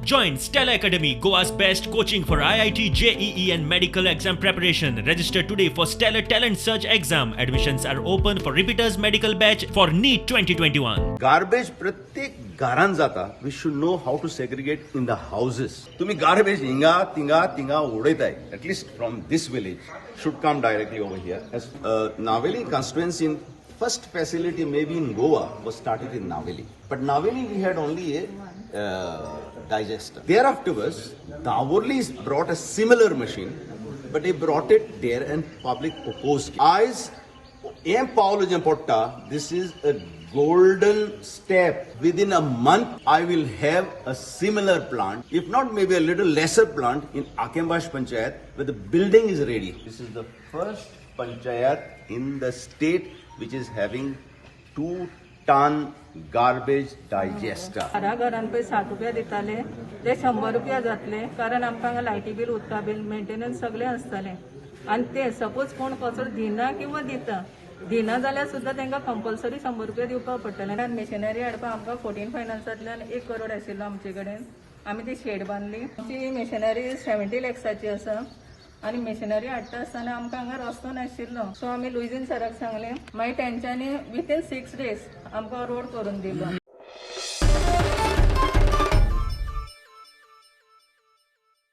Join Stellar Academy, Goa's best coaching for IIT, JEE, and medical exam preparation. Register today for Stellar Talent Search exam. Admissions are open for repeaters medical batch for NEET 2021. Garbage प्रत्येक घरान जाता. We should know how to segregate in the houses. तुम्ही garbage हिंगा तिंगा तिंगा उडयताय. At least from this village should come directly over here. Navelim constituency in first facility maybe in Goa was started in Navelim. But Navelim we had only a digester. Thereafterwards, Davorli brought a similar machine, but they brought it there and public opposed. आयज हें पावल जें पडटा, this is a golden step. Within a month I will have a similar plant, if not maybe a little lesser plant, in Akembash Panchayat, where the building is ready. This is the first panchayat in the state which is having 2 ton garbage digester. घरा घरान पळय 60 रुपया दिताले, ते 100 रुपया जातले, कारण आमकां हांगा लायटी बील, उदका बील, मेंटेनन्स सगळें आसतलें. आनी ते सपोज कोण कचरो दिना किंवा दिता, दिना जाल्यार सुद्दां तांकां कंपल्सरी 100 रुपया दिवपाक पडटले. आनी मशिनरी हाडपाक आमकां 14 फायनान्सांतल्यान 1 करोड आशिल्लो आमचे कडेन. आमी ती शेड बांदली. आमची मशिनरी 70 लॅक्साची आसा आनी मशिनरी हाडटा आसतना आमकां हांगा रस्तो नाशिल्लो, सो आमी लुईझीन सराक सांगलें. मागीर तेंच्यांनी विथीन 6 डेज आमकां रोड करून दिलो.